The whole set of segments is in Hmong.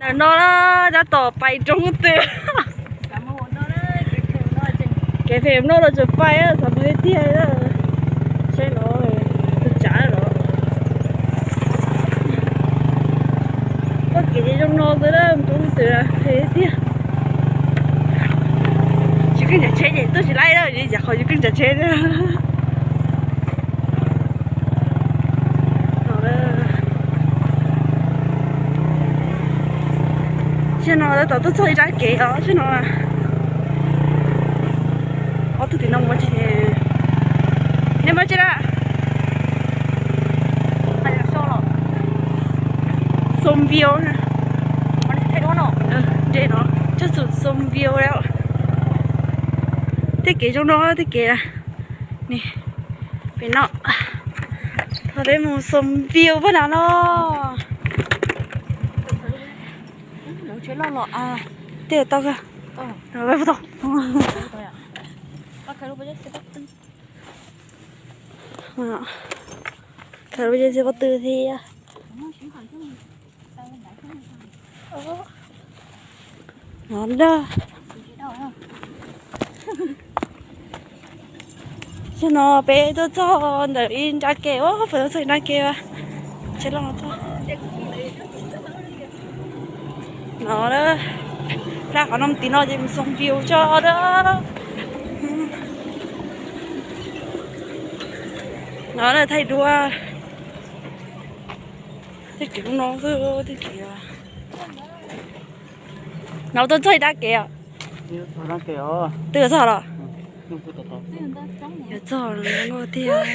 Ntawm no na, tab tom pais roob twg. Kev phem no los tseem pais, xav mus tiag tiag. Saib no, tus tsav los. Txoj kev zoo no xwb, mus roob twg phem tiag. Tsis keej ncav tsheb ces tuaj tsis laib, yog qhov yus keej ncav tsheb. Zaum no tab tom tuaj txog ib nrab kev os, zaum no. Ob tug tim no mus tsis, nej mus tsis na. Xoo Viu, nres no, txog xoo Viu lawm. Tej kev zoo no, tej kev, pem no, thaum peb mus xoo Viu pab no no. Tej tau, tau. Khaws lub zej xib pob tw thiab. No na. Zaum no peb tuaj txog ntawm ib nrab kev, peb tuaj txog ib nrab kev, tsheb loj no txog. No, rau qhov no mus tim no ces mus xoo Viu tso na. No na, thaij duab. Tej kev no xwb, tej kev no tuaj txog ib nrab kev os. Twb txog los? Yuav txog los tiag.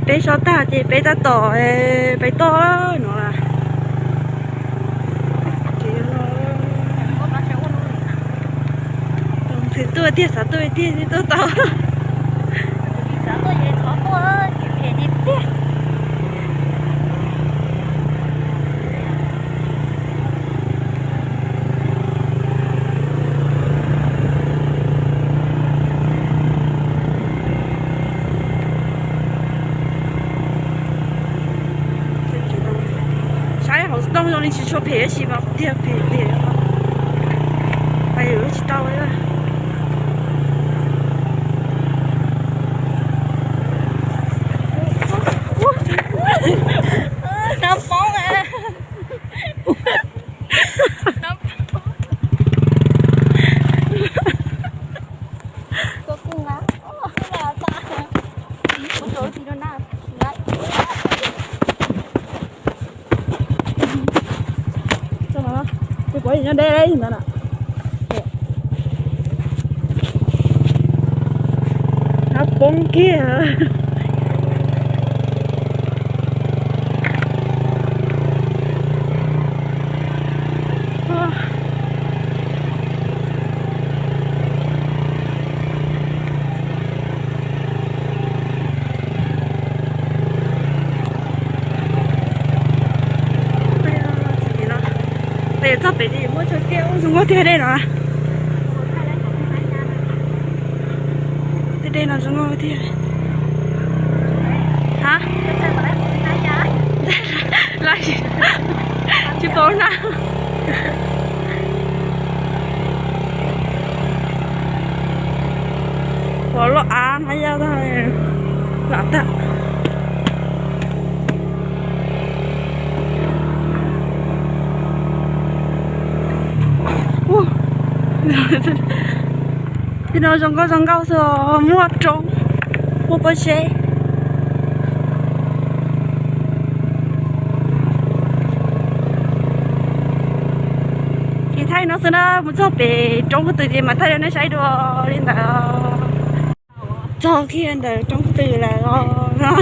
Peb so tag ces peb tab tom pais toj no. Tus twg tuaj tiag xav tuaj tiag tuaj tau. Saib hauv xov tooj zoo li tsis tshua phem tab sis mas tiag phem tiag. Pais yuav tsis tau li. Nab poob. Ces puav yim nyob deb ntawd na. Nab poob kiag. Peb yuav txog pem li muaj tsawg tiaj ub zoo nkauj tiag dej no. Tej dej no zoo nkauj tiag. Ha? Tsis paub na. Pom loj av na yog lam tag. Tej no zoo nkauj zoo nkauj xwb, muaj roob, muaj pob zeb. Ces thaij no xwb na, mus txog pem roob Kub Tw ces mam thaij rau nej saib dua li ntawd. Txog kiag ntawm roob Kub Tw lawm os.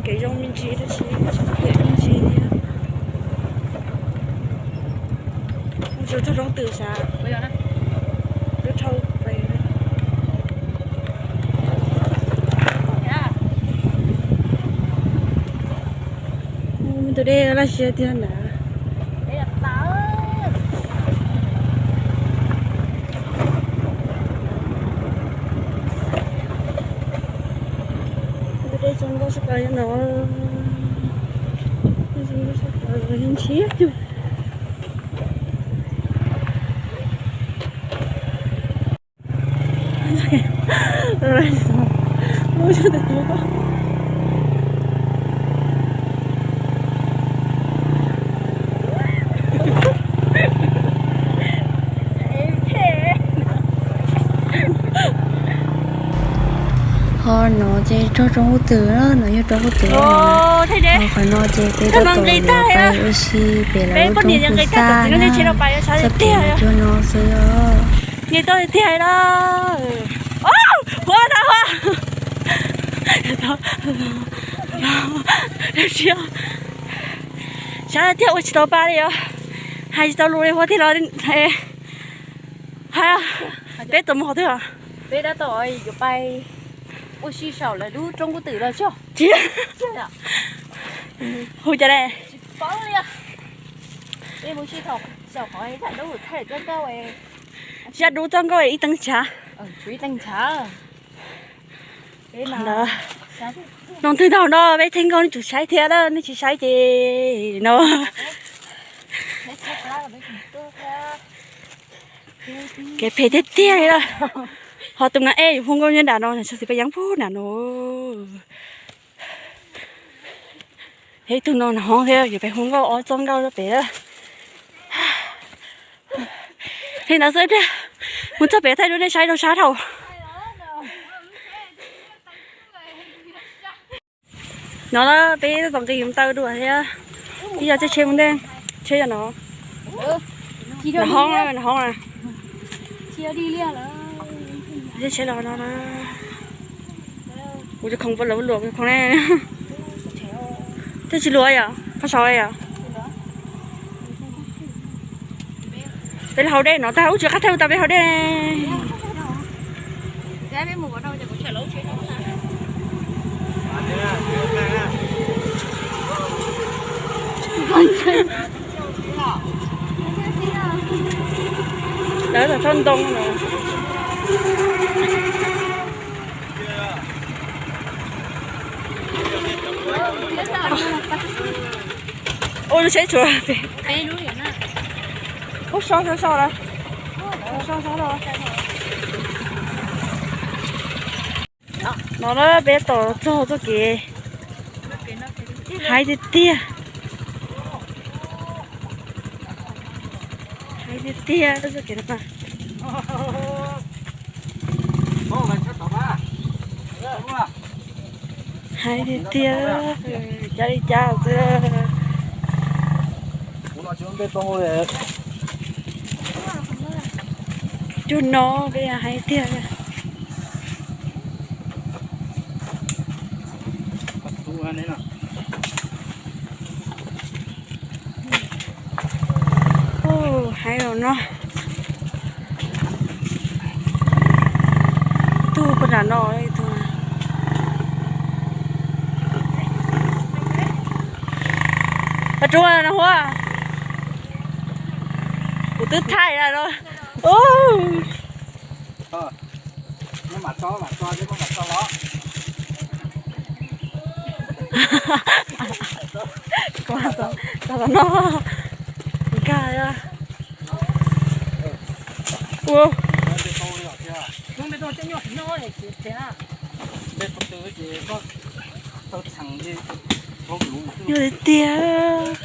Kev zoo me ntsis tab sis tsis phem me ntsis thiab. Mus txog roob twm sav, lub rhau pais. Tus dej laj siab tiag ntawd. Tus dej zoo nkauj sab plaws no, zoo nkauj sab plaws ntsis. Ho no ces txog roob Kub Twm, no yog roob Kub Twm. Ho qhov no ces peb tab tom yuav pais ua si pem lawv lub roob Kub Xaj na, txoj kev no cuag no xwb os. Sav tiag ua tsis tau pa li os. Hais tsis tau lus li, ua tiag los peb tau mus qhov twg os? Peb tab tom yuav pais ua si saum lawv lub roob Kub Twm los tsis? Hu cas ne? Zaj dub txoj nkauj ib teev tshav. Ntawd, no twg ntaug no peb theej nkauj nej tsum saib thiab, nej tsis saib ces no. Kev phem tiag tiag li. Ho tus nas ej yuav hu nkauj nyob nram no, txog txiv paj yeeb pub nram no. Ib tug no nas hoob thiab, yuav peb hu nkauj ob txoj nkauj rau pem. Li ntawd xwb pliag, mus txog pem thaij rau nej saib rau sab dhau. No na peb tab tom nqis taw dua thiab, ib yog tsheb mus ntej, tsheb yog no. Nas hoob, nas hoob na. Tsheb los no na. Kuv cov khoom puas luam, luam kuv cov khoom ne. Twb tsis luam yom, qhov saud yom. Peb los haus dej no tag, ub tsis qab thawj tas peb haus dej. Lawv txog tsob ntoo no. Ua lub tsheb tshuav pem. Ub, so so so lawm. So so so. No na peb tab tom txog txoj kev hais tiag tiag. Hais tiag tiag txoj kev no. Hais tiag tiag, cas li cas xwb. Cuag no peb hais tiag. Hais los no. Tug puag nram no ib tug. Pas rua no huab. Kuv twb thaij lawm no. Tau no. Nkag. Ua. Yog tiag tiag.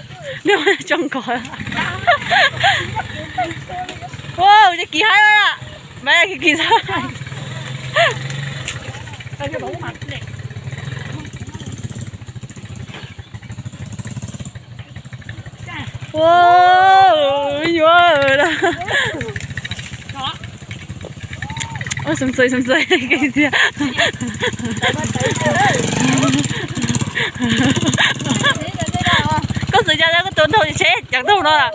Neb tso nkos. Ua, ces kiv haib, mas kiv kiv xwb. Ua, yuav lawm. Ua, xum xum xum xum tiag. Koj xwv cas koj tua nraug tsheb ceev nraug no lawm.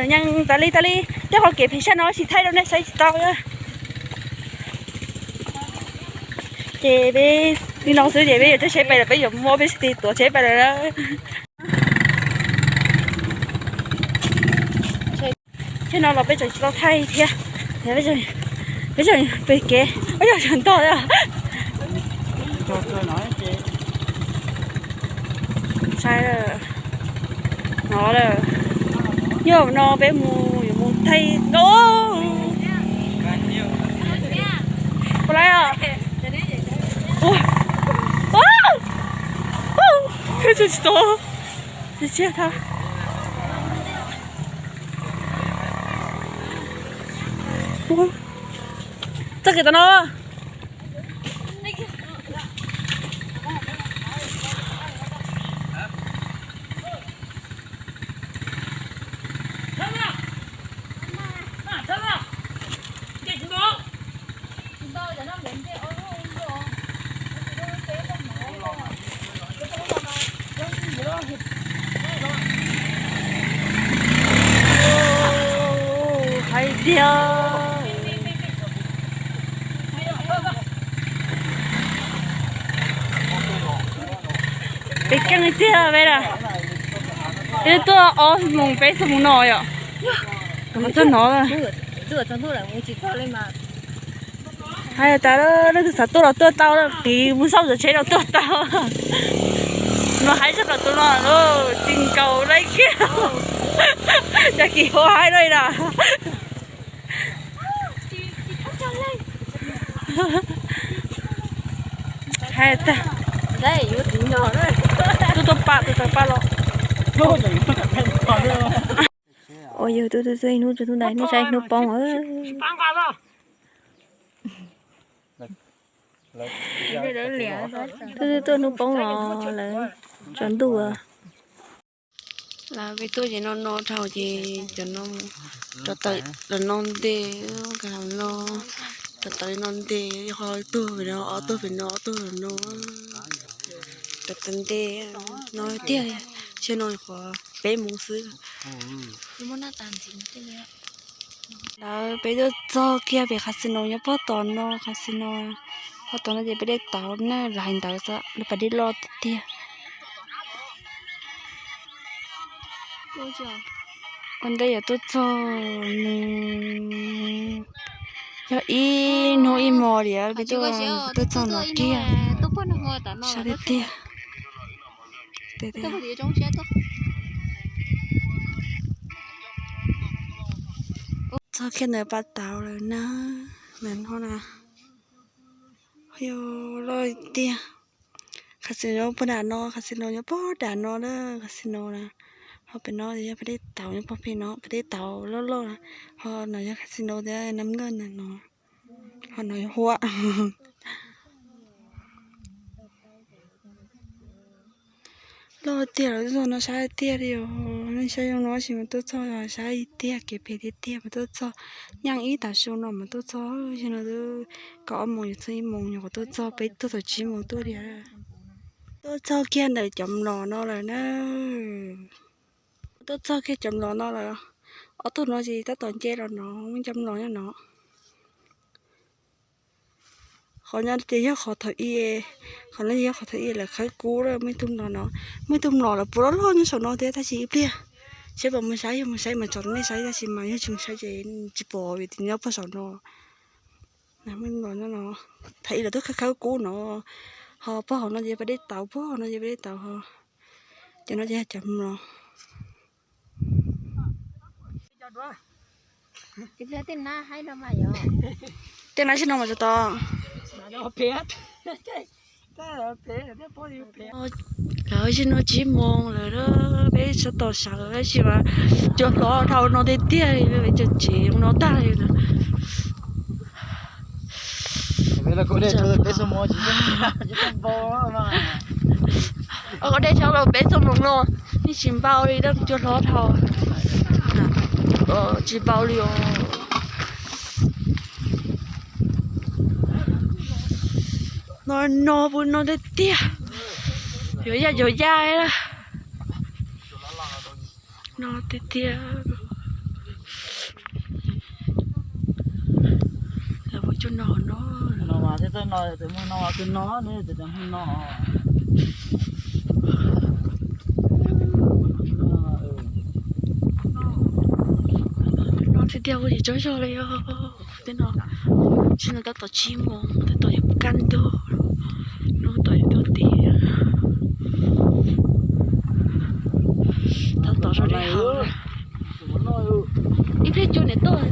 Nyeej tas li tas li, tej qhov kev phem sab no tsis thaij rau nej saib tsis tau. Ces peb li no xwb ces peb yuav coj tsheb pais lawm, peb yuav muab peb tsheb tuav tsheb pais lawm na. Tsheb no los peb tseem tsis tau thaij thiab. Peb tseem pem kev, ua yog tseem ntog. Saib no lawm, yog no peb mus yuav mus thaij nkauj. Ua laiv os. Peb tseem tsis tau. Tsis tau. Txoj kev tom no. Hais tiag. Peb keej tiag peb na. Peb tuaj ob moos peb txog mus no yom. Kom txog no. Hais tas leej twg xav tuaj los tuaj tau, tiv mus xauj tsheb los tuaj tau. Mas hais txog kom tus no tsis nkaus lawm kiag. Yog kis huab hais lawm na. Hais tas, tuaj tuaj pam, tuaj tuaj pam los. Ua yog tuaj tuaj tuaj ib hnub tsuas hnub ntawd, nej saib hnub poob. Tuaj tuaj tuaj hnub poob los lawm, tsaus ntuj. Lawv peb tuaj ces no no dhau ces cov no rov tawm los no ntej, ka no rov tawm no ntej, qhov tuag pem no, ob tuag pem no, ob tuag los no, rov tawm ntej no tiag. Xyoo no qhov peb mus xwb. Lawv peb tuaj txog kiag pem casino nyob pog tom no, casino pog tom no ces peb dej tauv na, lawv hais ntawd xwb, lawv pas dej loj tiag tiag. Ua ntej yuav tuaj txog, yog ib hnub ib hmo li peb tuaj txog no kiag. Sab tiag tiag. Txog kiag ntawm pas tauv lawm na, ntawm no na, yog loj tiag. Casino nyob pog dam no, casino nyob pog dam no na, casino na. Ho pem no yog pas dej tauv, nyob pog pem no pas dej tauv loj loj na. Ho no yog casino thiab, nam nkaj na no. Ho no yog huab. Loj tiag los tuaj txog no sab tiag li os. Nej saib zoo no tab sis mas tuaj txog sab tiag, kev phem tiag tiag mas tuaj txog. Nyeej ib tag su no mas tuaj txog, yog no twb kaum ob moos yuav txog ib moos nyuam qhuav tuaj txog, peb tuaj thaum tsib moos tuaj li. Tuaj txog kiag ntawm cov mlom no lawm na. Tuaj txog kiag cov mlom no lawm. Ob tug no ces tab tom nce los no, muaj cov mlom nyob no. Qhov no ces yog qhov thaum ub, qhov no yog qhov thaum ub lawv khawb kub lawm, muaj ib tug mlom no, muaj ib tug mlom lawv puav loj loj nyob saum no thiab tab sis ib pliag seb puas mus saib, yog mus saib mas tso rau nej saib tab sis mas yog tsis mus saib ces tsis pom vim tias nyob pog saum no. Muaj ib tug mlom no, thaum ub lawv twb khawb khawb kub no, ho pog hauv no ces pas dej tauv, pog hauv no ces pas dej tauv ho. Cov no ces yog cov mlom. Tej no tsis no mas tso tau. Lawv tsis no tsib moos lawm, peb sawv tom sawv tab sis mas cua hlob dhau no tiag tiag li, peb cov tsev no tag li na. Ua dej tshaj los peb txoj moos no, yeej tsis npau li, dej cua hlob dhau, tsis npau li os. No no puas no tiag tiag. Yuav yaj yuav yaj la. No tiag tiag. Lawv ua cov no no. No tiag tiag ua tsis tsaug zog li os. Tej no, tsis no tab tom tsib moos tab tom yuav kaj ntug. Hnub tom yuav tuaj tim. Tab tom zoo li hauv. Ib pliag cuag niam tuaj.